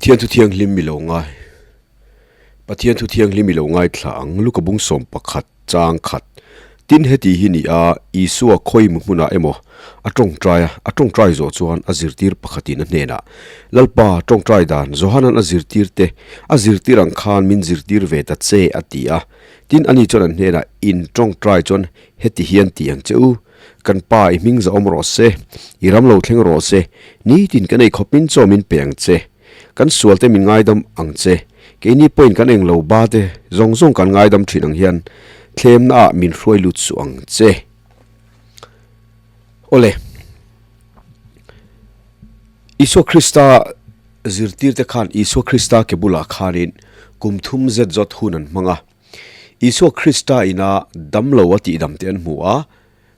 Pathian thu thianghlim i lo ngai Pathian thu thianghlim i lo ngaithla ang Luka bung sawm pakhat chang khat Tin heti hi ni a Isua khawi mu hmunah emaw a tawngtai a a tawngtai zawh chuan a zirtir pakhatin a hnenah Lalpa tawngtai dan Johanan a zirtir te a zirtir ang khan min zirtir ve ta che a ti a Tin ani chuan an hnenah in tawngtai chuan heti hian ti ang che u Kan pa i hming zahawm rawh se, i ram lo thleng rawh se, nitin kan ei khawpin chaw min pe ang che. Kan sualte min ngaidam ang che. Keini pawhin kan eng lo ba te zawng zawng kan ngaidam thin ang hian thlemna ah min hruai lut suh ang che. Awle. Isua Krista zirtirte khan Isua Krista ke bulah khanin kum thum zet zawt hun an hmang a. Isua Krista ina damlo a tihdam te an hmu a,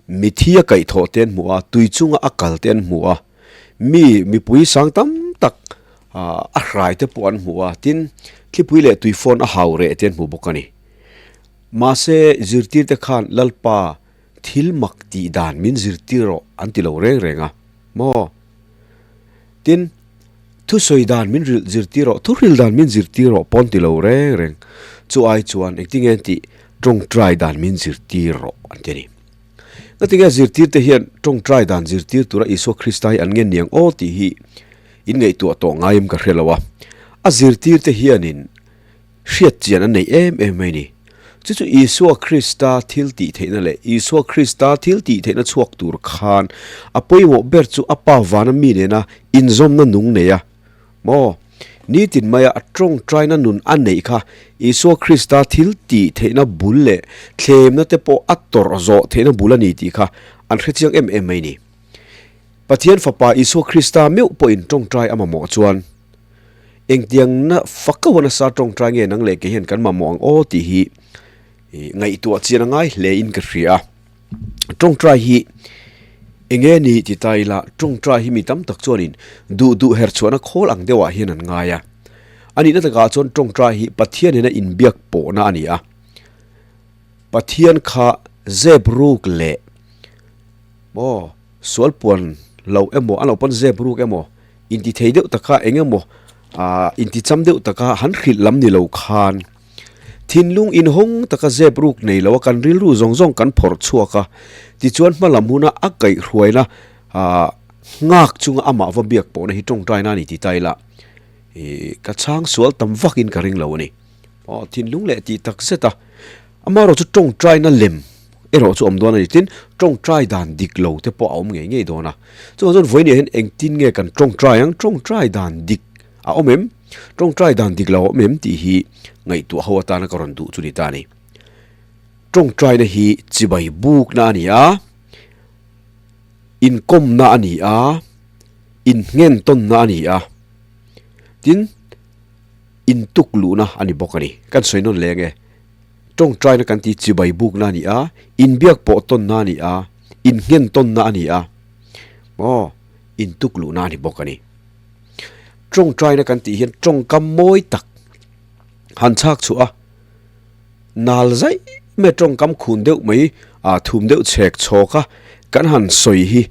mithi a kaihthawh te an hmu a, tui chunga a kal te an hmu a, mi mipui sang tam tak a hrai te pawh an hmu a, tin thlipui leh tuifawn a hau reh te an hmu bawk a ni. Mahse zirtir te khan Lalpa thil mak tih dan min zirtir rawh an ti lo reng reng a maw? Tin, thusawi dan min rilh zirtir rawh, thuril dan min zirtir rawh pawn ti lo reng reng. Chu ai chuan engtinge an tih tawngtai dan min zirtir rawh an ti a ni. Ngatinge zirtir te hian tawngtai dan zirtir tura Isua Krista hi an ngen niang aw tih hi in ngaihtuah tawh ngaiin ka hre lo a. A zirtir te hianin Hriat chian an nei em em mai ni. Chu chu Isua Krista thil tih theihna leh Isua Krista thil tih theihna chhuak tur khan a pawimawh ber chu a Pa vana mi nena inzawmna nung nei a maw? Nitin maia a tawngtaina nun a neih kha Isua Krista thil tih theihna bul leh thlemna te pawh a tawrh zawh theihna bul a ni tih kha an hrechiang em em mai ni. Pathian Fapa Isua Krista meuh pawhin tawngtai a mamawh chuan Engtiang na fak ko a nasa tawngtai nge nang leh kei hian kan mamawh ang aw tih hi ngaihtuah chian a ngai hle in ka hria a. Tawngtai hi enge ni ti ta ila tawngtai hi mi tam tak chuanin duh duh her chhuahna khawl ang deuhah hian an ngai a. A nihna takah chuan tawngtai hi Pathian ina inbiak pawhna a ni a. Pathian kha zep ruk leh maw sual puan lo emaw a lo pawn zep ruk emaw Inti thei deuh taka eng emaw ah inti cham deuh taka han hrilh lam ni lo khan thinlung inhawng taka zep ruk nei lo a kan rilru zawng zawng kan phawrh chhuak a tichuan hma lam huna a kaihhruaina ah nghak chunga amah va biak pawhna hi tawngtaina a ni ti ta ila ih ka chhang sual tam vakin ka ring lo a ni aw thinlung leh tih tak zet a. Amaherawh chu tawngtaina lem erawh chu awm dawn a ni. Tin, tawngtai dan dik lo te pawh a awm ngei ngei dawn a. Chuvang chuan vawiin ah hian engtin nge kan tawngtai ang? Tawngtai dan dik a awm em? Tawngtai dan dik lo a awm em tih hi ngaihtuah ho atana ka rawn duh chu ni ta a ni. Tawngtaina hi chibai bukna a ni a, inkawmna a ni a, inngentawnna a ni a. Tin, intuk luhna a ni bawk a ni. Kan sawi nawn leng e. Tawngtaina kan tih chibai bukna a ni a, inbiak pawh tawnna a ni a, innghen tawnna a ni a, maw intuk luhna a ni bawk a ni. Tawngtaina kan tih hian tawngkam mawi tak han chhak chhuah a, nal zaih mai tawngkam khun deuh mai ah thum deuh chhek chhawk a kan han sawi hi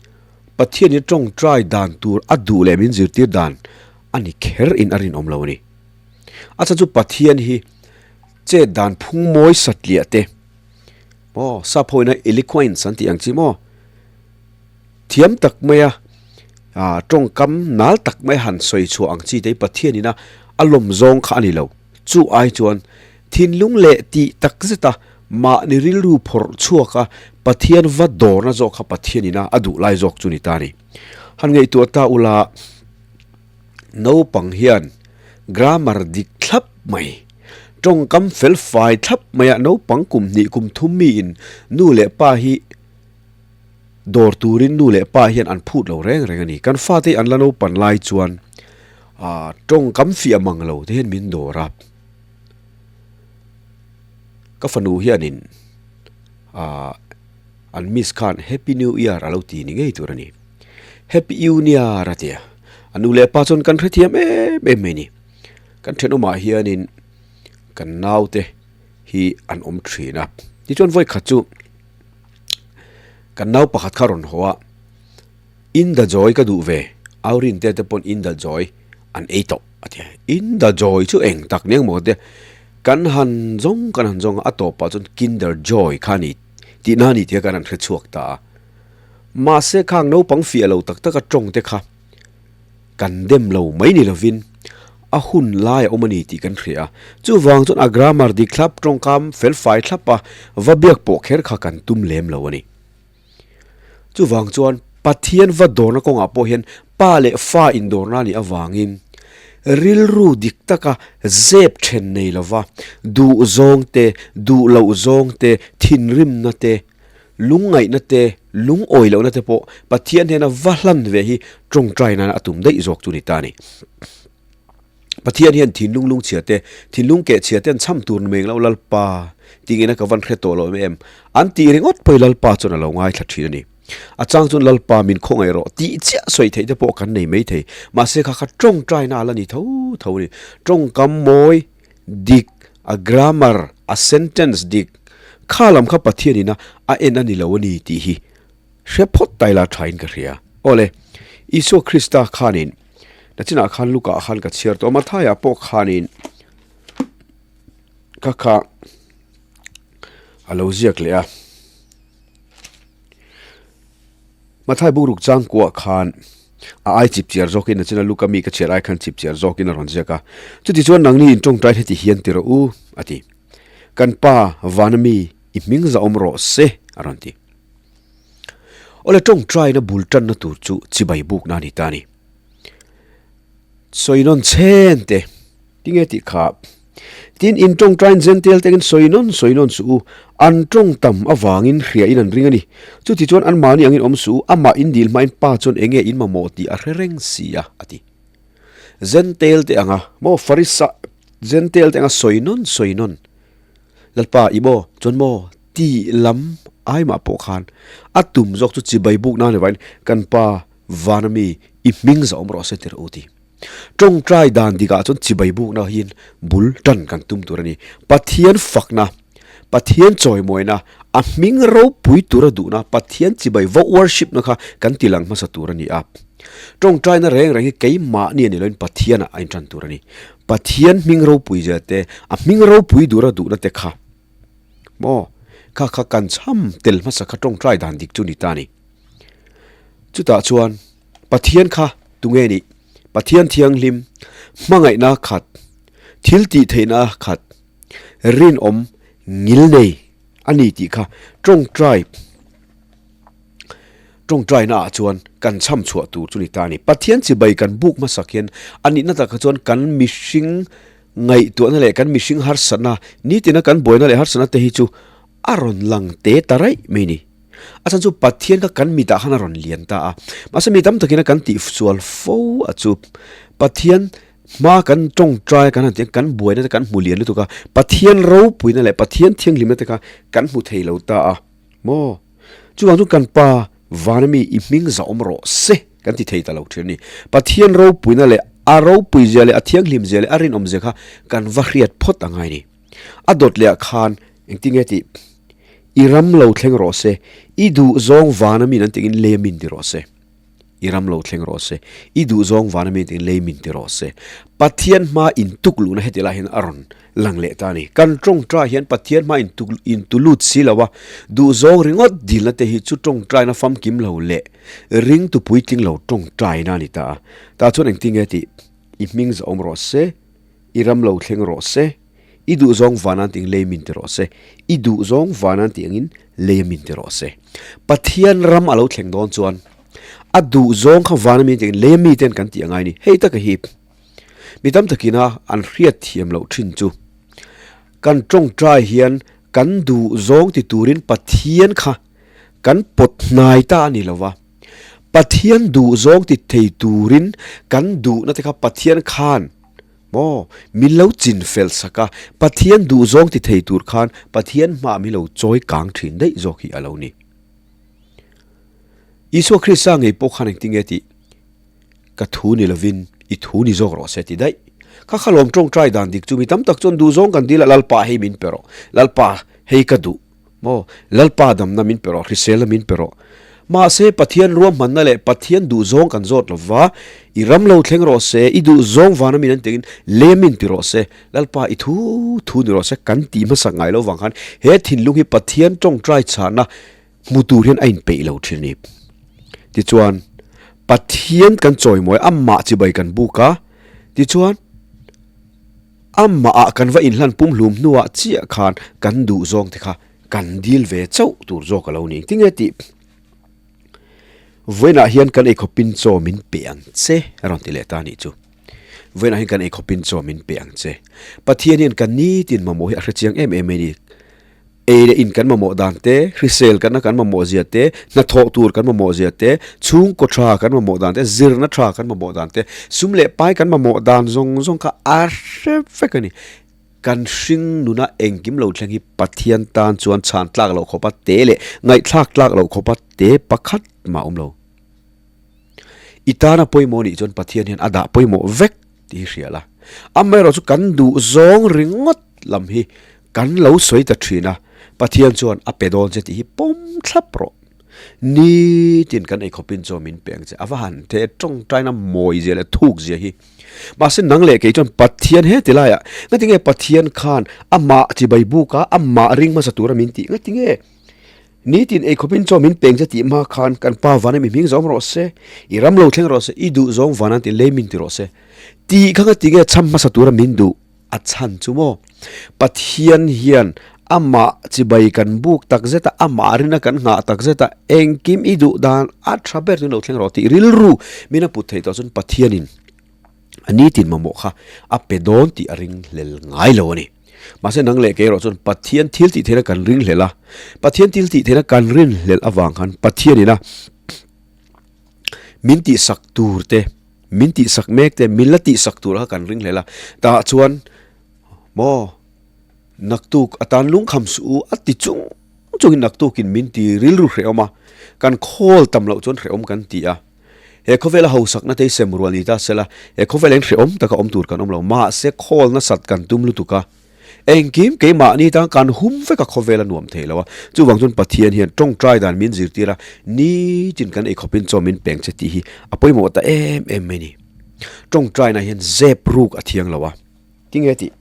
Pathianin tawngtai dan tur a duh leh min zirtir dan a ni kher in a rinawm lo a ni. A chhan chu Pathian hi Chet dan phung mawi satliah te maw sap ho ina eloquence an tih ang chi maw thiam tak maia ah tawngkam nal tak mai han sawi chhuah ang chi te hi Pathian ina a lawm zawng kha a ni lo chu ai chuan thinlung leh tih tak zeta mahni rilru phawrh chhuak a Pathian va dawrna zawk kha Pathian ina a duh lai zawk chu ni ta a ni han ngaihtuah ta ula naupang hian grammar dik thlap mai, tawngkam fel fai thlap maiah naupang kum hnih kum thum miin nu leh pa hi dawr turin nu leh pa hian an phut lo reng reng a ni. Kan fate hi an la naupan lai chuan ah tawngkam fiah mang lo te hian min dawr a, ka fanu hianin ah an miss khan happy new year a lo ti ni ngei tur a ni. Happy Uniar a ti a, a nu leh pa chuan kan hrethiam em em mai ni. Kan thenawmah hianin kan naute hi an awm thin a, tichuan vawi khat chu kan nau pakhat kha rawn haw a, in da joy ka duh ve, Aurin te te pawn in da joy an ei tawh. A ti a, In the joy chu eng tak nia maw te kan han zawng kan han zawng a, a tawpah chuan Kinder Joy kha a ni tihna a ni tih kha kan han hre chhuak ta a. Mahse khang naupang fiah lo tak taka tawng te kha kan dem lo mai ni lovin a hun lai a awm a ni tih kan hria a. Chuvang chuan a grammar dik thlap tawngkam fel fai thlap a va biak pawh kher kha kan tum lem lo a ni. Chuvang chuan Pathian va dawrna kawngah pawh hian pa leh fa indawrna a nih avangin rilru dik taka zep then nei lova duh zawng te, duh loh zawng te, thinrimna te, lungngaihna te, lungawi lohna te pawh Pathian hnena va hlan ve hi tawngtai nana a tum daih zawk chu ni ta a ni. Pathian hian thinlung lungchhia te, thinlung kehchhia te an chham tur ni mai englo Lalpa tingin a ka van hre tawh lo em em an tih ringawt pawhin Lalpa chuan a lo ngaithla thin a ni. A chang chuan Lalpa min khawngaih rawh tih chiah sawi theih te pawh kan nei mai thei. Mahse kha kha tawngtaina a la ni tho tho a ni. Tawngkam mawi dik, a grammar, a sentence dik kha lam kha Pathianin a a en a ni lo a ni tih hi Hre phawt ta ila thain ka hria. Awle, Isua Krista khanin nachinah khan Luka khan ka chhiar tawh a, Mathaia pawh khanin ka kha a lo ziak leh a. Mathai bungruk changkuah khan a ai chip chiar zawkin nachina Luka mi ka chhiar ai khan chip chiar zawkin a rawn ziak a. Chuti chuan nangni in tawngtai heti hian ti rawh u, a ti. Kan pa vana mi i hming zahawm rawh se, a rawn ti. Awle tawngtaina bul tanna tur chu chibai bukna a ni ta a ni. Sawi nawn chhen te, tinge tih kha? Tin, in tawngtain Gentile te angin sawi nawn sawi nawn suh u, an tawng tam avangin hria in an ring a ni. Chuti chuan anmahni angin awm suh u, amah in dil hmain Pa chuan enge in mamawh tih a hre reng si a, a ti. Gentile te anga maw Farisa Gentile te anga sawi nawn sawi nawn. Lalpa i maw chuan maw ti lam ai mah pawh khan a tum zawk chu chibai buk nan evain kan pa vana mi i hming za awm rawh se tir u ti. Tawngtai dan dikah chuan chibai bukna hian bul tan kan tum tur a ni. Pathian fakna, Pathian chawimawina, a hming ropui tura duhna, Pathian chibai va worship na kha kan ti lang hmasa tur a ni a. Tawngtaina reng reng hi keimahni a ni loin Pathianah a intan tur a ni. Pathian hming ropui zia te, a hming ropui dura duhna te kha maw kha kha kan chham tel hmasa kha tawngtai dan dik chu ni ta ni. Chutah chuan Pathian kha tunge nih? Pathian thianghlim, hmangaihna khat, thil tih theihna khat, rinawm ngil nei a ni tih kha tawngtai Tawngtaina ah chuan kan chham chhuah tur chu ni ta a ni. Pathian chibai kan buk hmasak hian a nihna takah chuan kan mihring ngaihtuahna leh kan mihring harsatna, nitina kan buaina leh harsatna te hi chu a rawn lang te ta raih mai a ni. A chhan chu Pathian kha kan mitah khan a rawn lian ta a. Mahse mi tam takin a kan tihsual fo a chu Pathian hma kan tawngtai kan han tih kan buaina te kan hmu lian lutuk a, Pathian ropuina leh Pathian thianghlimna te kha kan hmu thei lo ta a. Maw? Chuvang chu kan Pa vana mi i hming zahawm rawh se kan ti thei ta lo thin a ni. Pathian ropuina leh a ropui zia leh a thianghlim zia leh a rinawm zia kha kan va hriat phawt a ngai ni. A dawt leh ah khan engtinge tih i ram lo thleng rawh se, i duh zawng vana min an tingin lei a min ti rawh se. I ram lo thleng rawh se, i duh zawng vana mi tiin lei min ti rawh se. Pathian hma intuk luhna heti lai hian a rawn lang leh ta a ni. Kan tawngtai hian Pathian hma intuk intu lut si lo a, duh zawng ringawt dilna te hi chu tawngtaina famkim lo leh ringtu puitling lo tawngtaina a ni ta a. Tah chuan engtinge tih i hming zahawm rawh se, i ram lo thleng rawh se. I duh zawng van an tih lei min ti rawh se. I duh zawng van an tih angin lei min ti rawh se. Pathian ram a lo thleng dawn chuan a duh zawng kha van ami tih lei mi ten kan tih angai ni. Hei taka hi mi tam takina an hriat thiam loh thin chu kan tawngtai hian kan duh zawng ti turin Pathian kha kan pawt hnai ta a ni lova. Pathian duh zawng ti thei turin kan duhna te kha Pathian khan Maw? Min lo chin fel sak a, Pathian duhzawng ti thei tur khan Pathian hmaah min lo chawi kang thin daih zawk hi a lo ni. Isua Krista ngei pawh khan engtinge tih? Ka thu ni lovin i thu ni zawk rawh se ti daih. Kha kha lawm tawngtai dan dik chu mi tam tak chuan duhzawng kan dil a, Lalpa hei min pe rawh, Lalpa hei ka duh. Maw? Lalpa damna min pe rawh, hriselna min pe rawh. Mahse, Pathian ruahmanna leh Pathian duhzawng kan zawt lo va, I ram lo thleng rawh se, i duhzawng vana min an tengin lem in ti rawh se, Lalpa i thu thu ni rawh se kan tih hmasak ngai lo vang khan he thinlung hi Pathian tawngtai chhahna hmu tur hian a inpeih lo thin a ni. Tichuan, Pathian kan chawimawi a, amah chibai kan buk a, tichuan, amahah kan va inhlan pumhlum hnuah chiah khan kan duhzawng te kha kan dil ve chauh tur zawk a lo ni. Tinge tih? Vawiinah hian kan eikhawpin chaw min pe ang che a rawn ti leh ta a nih chu. Vawiinah hian kan eikhawpin chaw min pe ang che. Pathian hian kan nitin mamawh hi a hrechiang em em mai a ni. Ei leh in kan mamawh dan te, hrisel kanna kan mamawh zia te, hnathawh tur kan mamawh zia te, chhungkaw tha kan mamawh dan te, zirna tha kan mamawh dan te, sum leh pai kan mamawh dan zawng zawng kha a hre vek a ni. Kan hring nuna engkim lo thleng hi Pathian tan chuan chhan tlak loh khawpa te leh ngaihthlak tlak loh khawpa te pakhat mah awm lo. I tana pawimawh nih chuan Pathian hian a dah pawimawh vek tih hi hria la. Amaherawh chu kan duh zawng ringawt lam hi kan lo sawi ta thin a, Pathian chuan a pe dawn che tih hi pawm thlap rawh. Nitin kan eikhawpin chaw min pe ang che. A va han the tawngtaina mawi zia leh thuk zia hi. Mahse nang leh kei chuan Pathian he ti laiah ngatinge Pathian khan amah chibai buk a, amah ring hmasa tura min tih ngatinge? Nitin eikhawpin chaw min peng che tih hma khan kan pa vana mi hming zawng rawh se, i ram lo thleng rawh se, i duh zawng vana ti lei min ti rawh se tih kha ngatinge chham hmasa tura min duh? A chhan chu maw? Pathian hian amah chibai kan buk tak zet a, amah rina kan nghah tak zet a, engkim i duh dan a tha ber chu lo thleng rawh tih rilru min a put theih tawh chuan Pathianin a nitin mamawh kha a pe dawn tih a ring hlel ngai lo a ni. Mahse nang leh kei erawh chuan Pathian thil tih theihna kan ring hlel a, Pathian thil tih theihna kan rin hlel avang khan Pathianin a min tihsak tur te, Min tihsak mek te, min la tihsak tur kha kan ring hlel a, tah chuan maw naktuk atan lungkham suh u a ti chung chungin naktukin min ti rilru hrehawm a, kan khawl tam loh chuan hrehawm kan ti a. He khawvela hausakna te hi sem rual ni ta sela, he khawvela in hrehawm taka awm tur kan awm lo, mahse khawl nasat kan tum lutuk a. Engkim keimahni tan kan hum vek a khawvel a nuam thei lo a, chuvang chuan Pathian hian tawngtai dan min zirtir a, nitin kan eikhawpin chaw min peng che tih hi a pawimawh ta em em mai ni. Tawngtaina hian zep ruk a thiang lo a, tinge tih?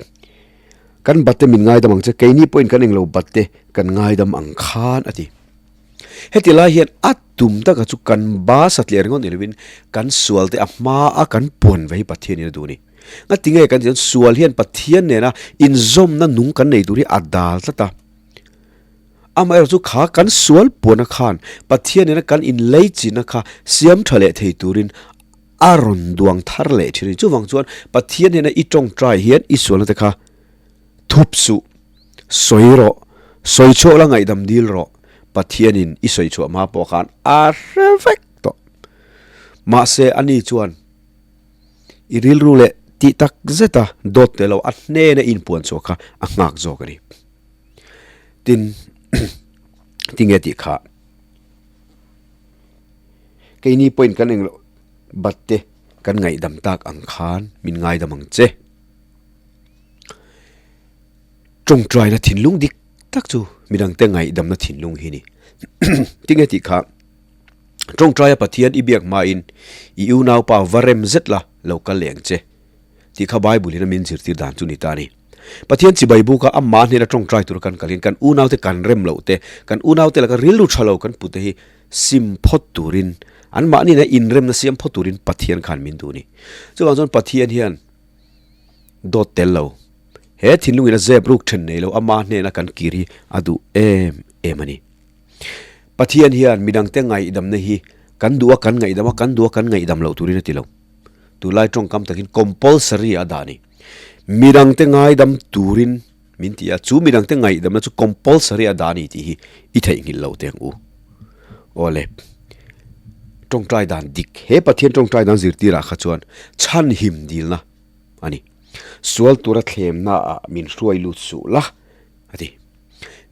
Kan batte min ngaidam ang che, keini pawhin kan englo batte kan ngaidam ang khan a ti. Heti lai hian a tum taka chu kan ba satliah ringawt ni lovin kan sualte a hma a kan puan ve hi Pathianin a duh a ni. Ngatinge kan tih chuan sual hian Pathian nena inzawmna nung kan nei tur hi a dal tlat a. Amaherawh chu kha kan sual puana khan Pathian nena kan inleichina kha siam tha leh thei turin a rawn duang thar leh thin a ni. Chuvang chuan Pathian nena i tawngtai hian i sualna te kha thup suh, sawi rawh, sawi chhuah la ngaihdam dil rawh, Pathianin i sawi chhuah hma pawh khan a hre vek tawh. Mahse ani chuan. I rilru leh tih tak zeta dawt teh lo a hnena inpuan chhuah kha a nghak zawk a ni. Tin, tinge tih kha keini pawhin kan englo bat te kan ngaihdam tak ang khan min ngaidam ang che. Tawngtaina thinlung dik tak chu midangte ngaihdamna thinlung hi a ni. Tinge tih kha. Tawngtaia Pathian i biak hmain i unaupa va rem zet la, lo kal leh ang che. Tih kha Bible in a min zirtir dan chu ni ta a ni. Pathian chibai buka amah hnena tawngtai tura kan kalin kan unaute kan rem loh te, kan unaute laka rilru tha lo kan pute hi sim phawt turin, anmahni nena inremna siam phawt turin Pathian khan min duh a ni. Chuvang chuan Pathian hian dawt tel lo, he thinlungin a zep ruk then nei lo amah hnena kan kir hi a duh em em a ni. Pathian hian midangte ngaihdamna hi kan duh a kan ngaihdam a, kan duh a kan ngaihdam loh turin a ti lo. Tunlai tawngkam takin compulsory a dah a ni. Midangte ngaidam turin min ti a, chu midangte ngaihdamna chu compulsory a dah a ni tih hi i theihnghilh lo teh ang u. Awle, tawngtai dan dik, he Pathian tawngtai dan zirtirah kha chuan chhanhim dilna a ni. Sual tura thlemnaah min hruai lut suh la, a ti.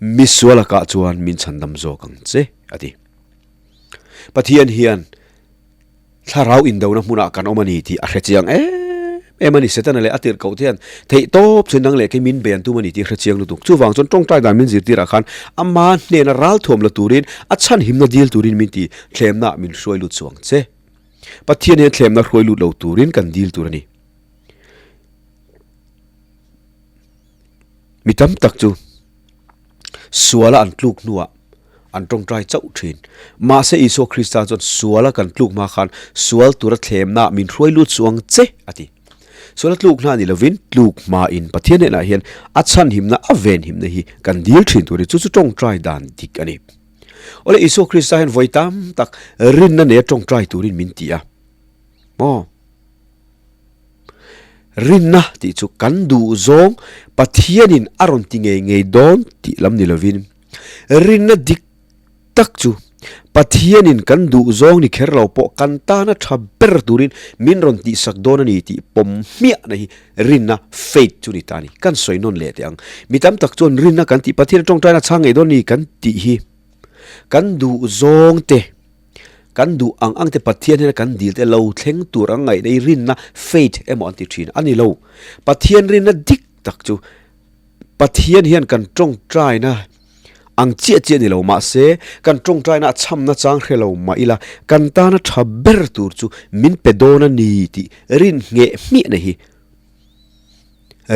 Mi sual akah chuan min chhandam zawk ang che, a ti. Pathian hian thlarau indona hmunah kan awm a ni tih a hre chiang em em a ni. Setana leh a tirhkoh te hian theih tawp chu nang leh kei min bei an tum a ni tih hre chiang lutuk. Chuvang chuan tawngtai dan min zirtirah khan ama hnena ralthuam la turin a chhanhimna dil turin min ti thlemna min hruai lut suh ang che. Pathian hian thlemna hruai lut lo turin kan dil tur a ni. Mi tam tak chu suala an tluk hnuah an tawngtai chauh thin. Mahse Isua Krista chuan suala kan tluk hma khan sual tura thlemna min hruai lut suh ang che a ti. Suala tluk hna ni lovin tluk hmain Pathian hnenah hian a chhanhimna a venhimna hi kan dil thin tur a ni. Chu chu tawngtai dan dik a ni. Awle Isua Krista hian vawi tam tak rinna neia tawngtai turin min ti a. Maw? Rinna tih chu kan duh zawng Pathianin a rawn ti ngei ngei dawn tih lam ni lovin, rinna dik tak chu Pathianin kan duh zawng ni kher lo pawh kan tana tha ber turin min rawn tihsak dawn a ni tih pawm hmiahna hi rinna, faith, chu ni ta a ni. Kan sawi nawn leh teh ang. Mi tam tak chuan rinna kan tih Pathian tawngtaina chhang ngei dawn a ni kan tih hi kan duh zawng te, Kan duh ang ang te Pathian hian kan dil te lo thleng tur ang ngaihna i rinna, faith, emaw an ti thin a ni lo. Pathian rinna dik tak chu Pathian hian kan tawngtaina ang chiah chiah ni lo mahse kan tawngtaina a chhamna chang hre lo mah ila kan tana tha ber tur chu min pe dawn a ni tih rin ngheh hmiahna hi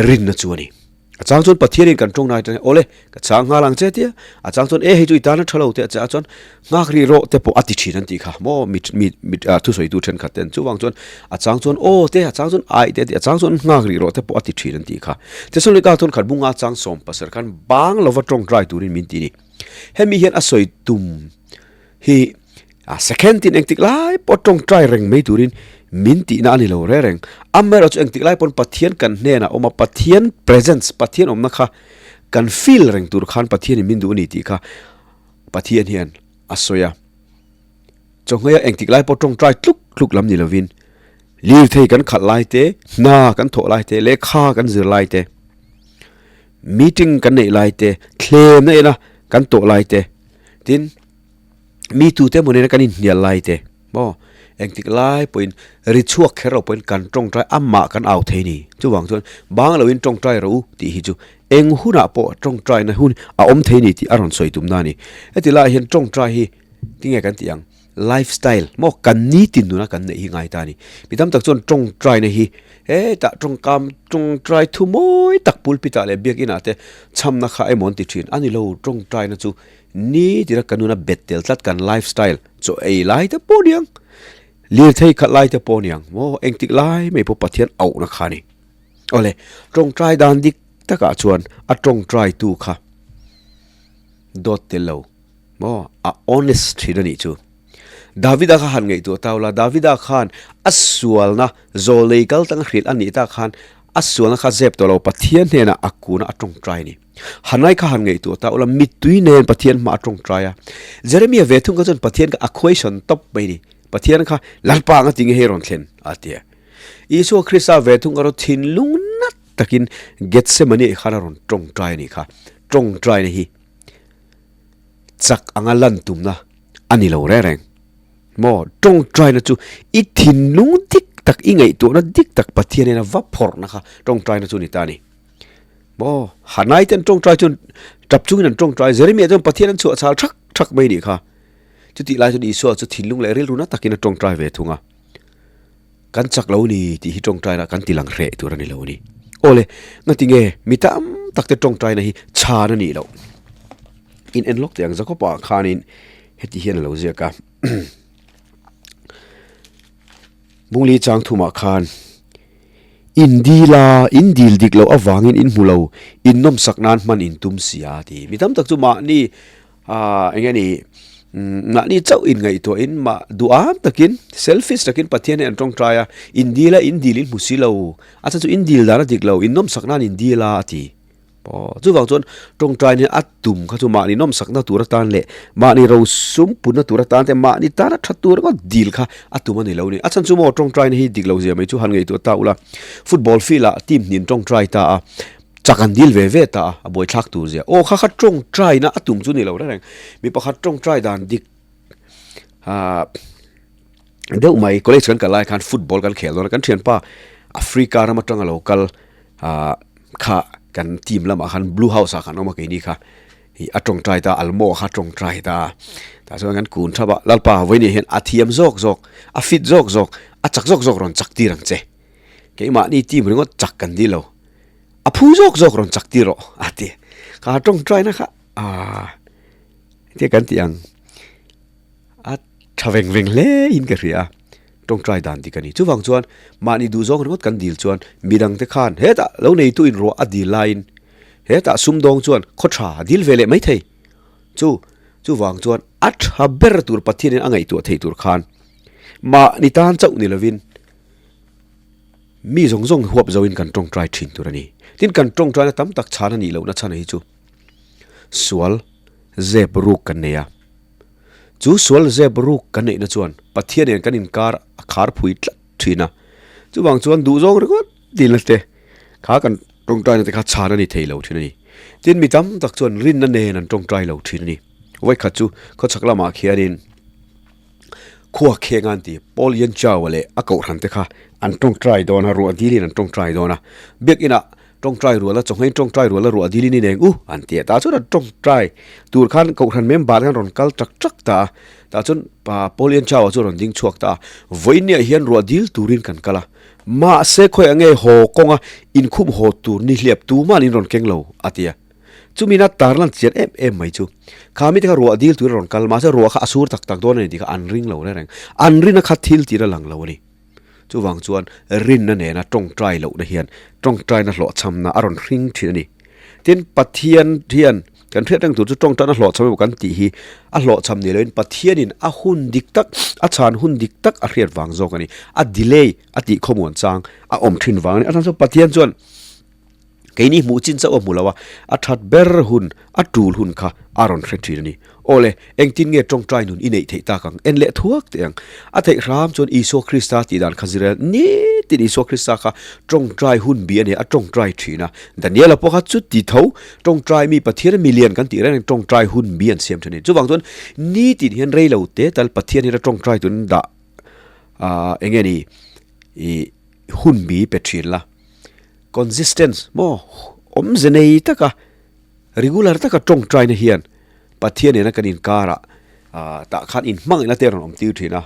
rinna chu a ni. A chang chuan Pathianin kan tawng nai tan awle ka chang nghal ang che tia a chang chuan e hei chu i tana tha lo te a che a chuan nghak rih rawh te pawh a ti thin an tih kha maw mi mi mi thusawitu thenkhat ten chuvang chuan a chang chuan aw te a chang chuan ai te a ti a chang chuan nghak rih rawh te pawh a ti thin an tih kha Thesalonika thawnkhat bunga chang sawm pasarih khan bang lova tawngtai turin min ti a ni. Hemi hian a sawi tum hi a second tin engtik lai pawh tawngtai reng mai turin min tihna a ni lo reng reng. Amaherawh chu engtik lai pawn Pathian kan hnenah awm a, Pathian presence, Pathian awmna kha kan feel reng tur khan Pathianin min duh a ni tih kha Pathian hian a sawi a. Chawhmeiah engtik lai pawh tawngtai tluk tluk lam ni lovin lirthei kan khalh lai te, hna kan thawh lai te, lehkha kan zir lai te, meeting kan neih lai te, thlemna ena kan tawh lai te, tin, Mi tute emaw nena kan inhnial lai te maw engtik lai pawhin ri chhuak kher lo pawhin kan tawngtai amah kan au thei ni. Chuvang chuan bang loin tawngtai rawh u tih hi chu eng hunah pawh tawngtaina hun a awm thei ni tih a rawn sawi tumna a ni. Heti laiah hian tawngtai hi tinge kan tih ang life style maw kan nitin nuna kan neih hi ngai ta a ni. Mi tam tak chuan tawngtaina hi hetah tawngkam tawngtai thu mawi tak pulpit ah leh biakinah te chhamna kha emaw an ti thin a ni lo tawngtaina chu Ni tira ka nuna bet tel tlat kan life style chaw ei lai te pawh niang, lirthei khat lai te pawh niang maw engtik lai mai pawh Pathian auhna kha a ni. Awle, tawngtai dan dik takah chuan a tawngtai tu kha dawt tel lo maw a honest thin a nih chu. Davida kha han ngaihtuah tau la, Davida khan a sualna zawlei kal tanga hrilh a nih tak khan a sualna kha zep tawh lo Pathian hnenah a kuna a tawngtai a ni. Hanai kha han ngaihtuah ta ula, mittui nen Pathian hma a tawngtai a. Jeremia ve thung kha chuan Pathian kha a question tawp mai ni. Pathian kha Lalpa anga tinge hei rawn thlen a ti a. Isua Krista ve thung erawh thinlung nat takin Gethsemane khan a rawn tawngtai a nih kha. Tawngtaina hi chak anga lan tumna a ni lo reng reng. Maw, tawngtaina chu i thinlung dik tak, i ngaihtuahna dik tak Pathian hian a va phawrhna kha tawngtaina chu a ni ta a ni. Maw, Hanai te an tawngtai chuan tap chungin an tawngtai, Jeremia chuan Pathian an chhuah chhal thak thak mai nih kha. Chutih lai chuan Isua chu thinlung leh rilru na takin a tawngtai ve thung a. Kan chak lo ni tih hi tawngtaina kan ti lang hreh tur a ni lo a ni. Awle, ngati nge mi tam tak te tawngtaina hi chhan a nih loh. In en lawk teh ang Jakob-ah khanin heti hian a lo ziak a. Bungli chang thumah khan in dil a, in dil dik loh avangin in hmu lo, in nawmsak nan hman in tum si a ti. Mi tam tak chu mahni aah eng nge ni mahni chauh in ngaihtuahin mah duham takin selfish takin Pathian hi an tawngtai a, in dil a, in dil in hmu si lo, a chhan chu in dil dan a dik lo, in nawmsak nan in dil a a ti. Aw, chuvang chuan tawngtaina a tum kha chu mahni nawmsakna tur atan leh mahni rosum punna tur atan te mahni tana tha tur ringawt dil kha a tum a ni lo a ni. A chhan chu maw tawngtaina hi dik lo zia mai chu han ngaihtuah ta ula, football field ah team hnin tawngtai ta a, chak an dil ve ve ta a, a buaithlak tur zia. Aw kha kha tawngtaina a tum chu ni lo reng reng, mi pakhat tawngtai dan dik ah deuh mai college kan kal lai khan football kan khel dawn a, kan thianpa. Africa ram atanga lo kal ah kha kan team lamah khan Blue House ah khan awm a keini kha ih a tawngtai ta Almo kha a tawngtai ta tah chuan kan kun thap a Lalpa vawiin hian a thiam zawk zawk a fit zawk zawk a chak zawk zawk rawn chak tir ang che keimahni team ringawt chak kan ni lo a phu zawk zawk rawn chak tir rawh a ti kha tawngtai na kha ah engtin kan tih ang a tha veng veng hle in ka hria a tawngtai dan dik a ni chuvang chuan mahni duh zawng ringawt kan dil chuan midang te khan hetah lo neitu in ruah a dil laiin hetah sumdawng chuan khaw tha a dil ve leh mai thei chu chuvang chuan a tha ber tur Pathianin a ngaihtuah theih tur khan mahni tan chauh ni lovin mi zawng zawng huap zoin kan tawngtai thin tur a ni tin kan tawngtaina tam tak chhan a nih lohna chhan hi chu sual zep ruk kan nei a. Chu sual zep ruk kan neihna chuan Pathian nen kan inkar a khar phui tlat thin a. Chuvang chuan duhzawng ringawt dilna te kha kan tawngtaina te kha chhan a ni thei lo thin a ni. Tin mi tam tak chuan rinna nen an tawngtai lo thin a ni. Vawikhat chu khawchhak lamah khianin khua kheng a an ti Paul Yanchau-a leh a kohhran te kha an tawngtai dawn a, ruah dilin an tawngtai dawn a. Biakinah Tawngtai ruala chawhmei tawngtai ruala ruah dilin i neng u an ti a, tah chuan an tawngtai tur khan kohhran member khan rawn kal tak tak ta a, tah chuan pa Paul Yanchau-a chu a rawn ding chhuak ta a, vawiinniah hian ruah dil turin kan kal a, mahse khawiah nge haw kawnga inkhum haw tur ni hliap tuman in rawn keng lo a ti a, chumina tarlan chian em em mai chu kha mite kha ruah dil turin a rawn kal mahse ruah kha a sur tak tak dawn a ni tih kha an ring lo reng reng, an rin a kha thil tir a lang lo a ni. Chuvang chuan rinna nena tawngtai lohna hian tawngtaina hlawhchhamna a rawn hring thin a ni. Tin, Pathian hian kan hriat reng tur chu tawngtaina hlawhchham emaw kan tih hi a hlawhchham ni loin Pathianin a hun dik tak, a chhan hun dik tak a hriat vang zawk a ni. A delay a tih khawmuan chang a awm thin vang a ni. A chhan chu Pathian chuan Keini hmuh chin chauh a hmu lo a, a that ber hun, a tul hun kha a rawn hre thin a ni. Aw le, engtin nge tawngtai nun i neih theih tak ang? En leh thuak teh ang. A theih hram chuan Isua Krista tih dan kha zir a, nitin Isua Krista kha tawngtai hun bi a nia, a tawngtai thin a. Daniela pawh kha chuti tho, tawngtai mi Pathian milian kan tih reng reng tawngtai hun bi an siam thin a ni. Chuvang chuan nitin hian rei lo te tal Pathian hian a tawngtai turin dah eng nge ni i hun bi pe thin la. Consistence maw awmze nei taka regular taka tawngtaina hian Pathian nena kan inkarah tah khan inhmangaihna te a rawn awm tir thin a,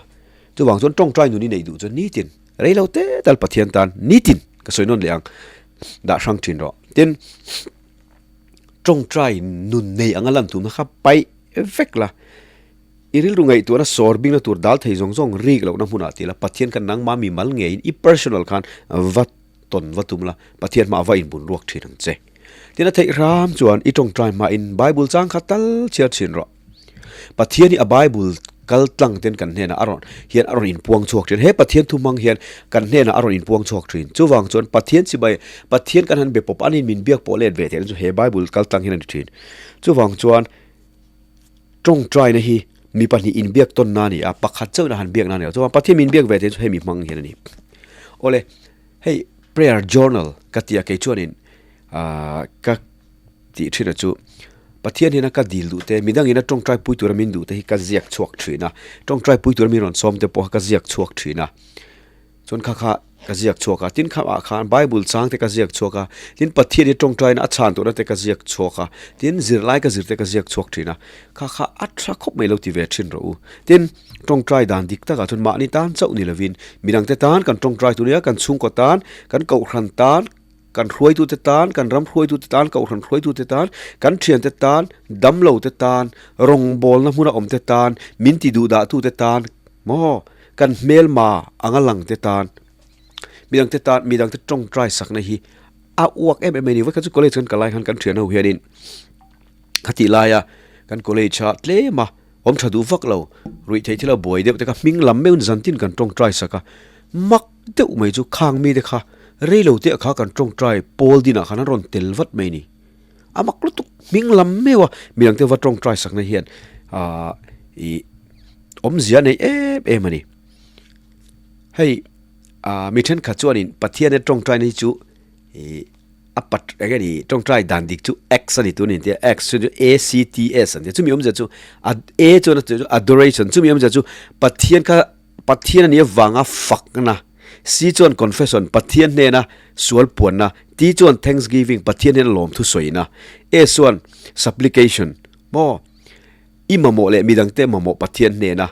chuvang chuan tawngtai nun i neih duh chuan nitin rei lo te tal Pathian tan nitin ka sawi nawn leh ang dah hrang thin rawh. Tin, tawngtai nun nei anga lan tumna kha paih vek la, i rilru ngaihtuahna sawr bingna tur dal thei zawng zawng rik lohna hmunah ti la Pathian khan nangmah mimal ngeiin i personal khan va tawn va tum la, Pathian hmaah va inbun ruak thin ang che. Tin a theih hram chuan i tawngtai hmain Bible chang kha tal chhiar thin rawh. Pathian hi a Bible kal tlang ten kan hnenah a rawn hian a rawn inpuang chhuak thin. He Pathian thu hmang hian kan hnenah a rawn inpuang chhuak thin. Chuvang chuan Pathian chibai, Pathian kan han be pawp anin min biak pawh let ve theihna chu he Bible kal tlang hian a ni thin. Chuvang chuan tawngtaina hi mi pahnih inbiak tawnna a ni a, pakhat chauhna han biakna a ni lo. Chuvang Pathian min biak ve theihna chu hemi hmang hian a ni. Awle. Hei prayer journal ka tia kei chuanin ahh ka tih thin a chu Pathian hian a ka dil duh te midangin a tawngtai pui tura min duh te hi ka ziak chhuak thin a tawngtai pui tura min rawn sawm te pawh kha ka ziak chhuak thin a chuan kha kha ka ziak chhuak a tin khamah khan bible chang te ka ziak chhuak a tin Pathian hi tawngtaina a chhan tawhna te ka ziak chhuak a tin zirlai ka zir te ka ziak chhuak thin a kha kha a tha khawp mai lo ti ve thin rawh u tin. Tawngtai dan dik takah chuan mahni tan chauh ni lovin midangte tan kan tawngtai tur nia, kan chhungkaw tan, kan kohhran tan, kan hruaitute tan, kan ram hruaitute tan, kohhran hruaitute tan, kan thiante tan, damlote tan, rawngbawlna hmuna awmte tan, min ti duhdahtute tan, maw kan hmelma anga langte tan, midangte tan, midangte tawngtai sakna hi a uak em em a ni. Vawikhat chu college kan kal lai khan kan thian ho hianin khatih laia kan college a tlem a. Awm tha duh vak lo, ruih theih thil a buai deuh te kha hming lam meuhin zantin kan tawngtai sak a, mak deuh mai chu khang mite kha rei lo te kha kan tawngtai pawl dinah khan an rawn tel vat mai ni. A mak lutuk hming lam meuh a midang te va tawngtai sakna hian aah ih awmzia nei em em a ni. Hei aah mi thenkhat chuanin Pathian-a tawngtaina hi chu ih. A pat eng nge ni tawngtai dan dik chu X a ni tun in tia X chu A C T S an tia chumi awmzia chu a A chuan a chu adoration chumi awmzia chu Pathian kha Pathian a nih avanga fakna. C chuan Confession, Pathian hnena sual puanna, T chuan Thanksgiving, Pathian hnena lawmthu sawina, S chuan Supplication, maw, i mamawh leh midangte mamawh Pathian hnena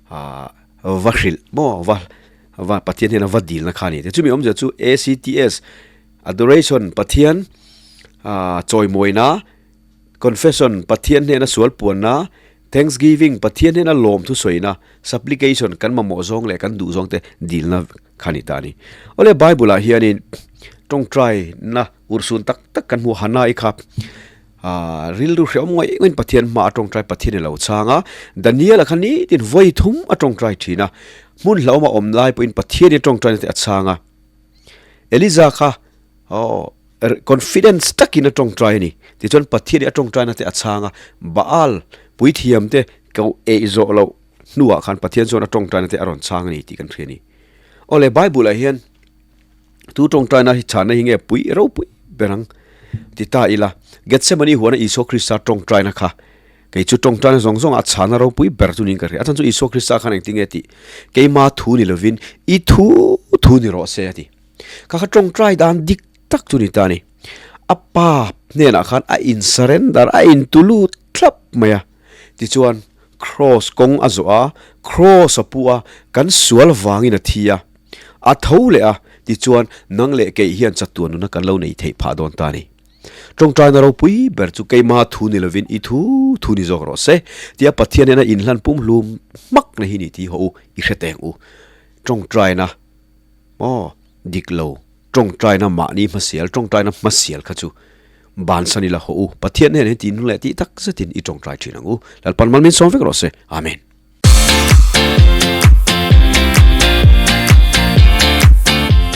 va hrilh maw, va va Pathian hnena va dilna kha a ni. Chumi awmzia chu ACTS, Adoration, Pathian chawimawina, Confession, Pathian hnena sual puanna, Thanksgiving, Pathian hnena lawmthu sawina, Supplication, kan mamawh zawng leh kan duh zawng te dilna kha ni ta a ni. Awle Bible ah hianin tawngtaina urhsun tak tak kan hmu a, Hannah-i kha ah rilru hrehawm ngawih ngawih in Pathian hma a tawngtai Pathian i lo chhang a, Daniel-a kha nitin vawi thum a tawngtai thin a, hmun hlauhawm a awm lai pawhin Pathian i tawngtaina te a chhang a. Eliza kha aw confidence takin a tawngtai a ni. Tichuan Pathian hi a tawngtaina te a chhang a, Baal puithiam te ko eih zawh loh hnuah khan Pathian chuan a tawngtaina te a rawn chhang a ni tih kan hria a ni. Aw le Bible ah hian tu tawngtaina hi chhanna hi nge pui ropui ber ang ti ta ila Gethsemane huana Isua Krista tawngtaina kha Kei chu tawngtaina zawng zawngah chhana ropui ber chu niin ka hria. A chhan chu Isua Krista khan engtin nge tih keima thu ni lovin i thu thu ni rawh se a ti. Kha kha tawngtai dan dik tak chu ni ta a ni. A pa hnenah khan a in surrender, a in tulu thlap mai a. Tichuan Kraws kawng a zawh a, Kraws a pu a, kan sual vangin a thi a. A tho leh a, tichuan nang leh kei hian chatuan nuna kan lo nei theih phah dawn ta a ni. Tawngtaina ropui ber chu keima thu ni lovin i thu thu ni zawk rawh se, tia Pathian hian a inhlan pumhlum hmak na hi ni tih haw u, i hre teng u. Tawngtaina maw dik lo, tawngtaina mahni hmasial, tawngtaina hmasial kha chu bansan ila haw u. Pathian hnenah hian tih leh tih tak zetin i tawngtai thin ang u. Lalpan mal min sawm vek rawh se. Amen.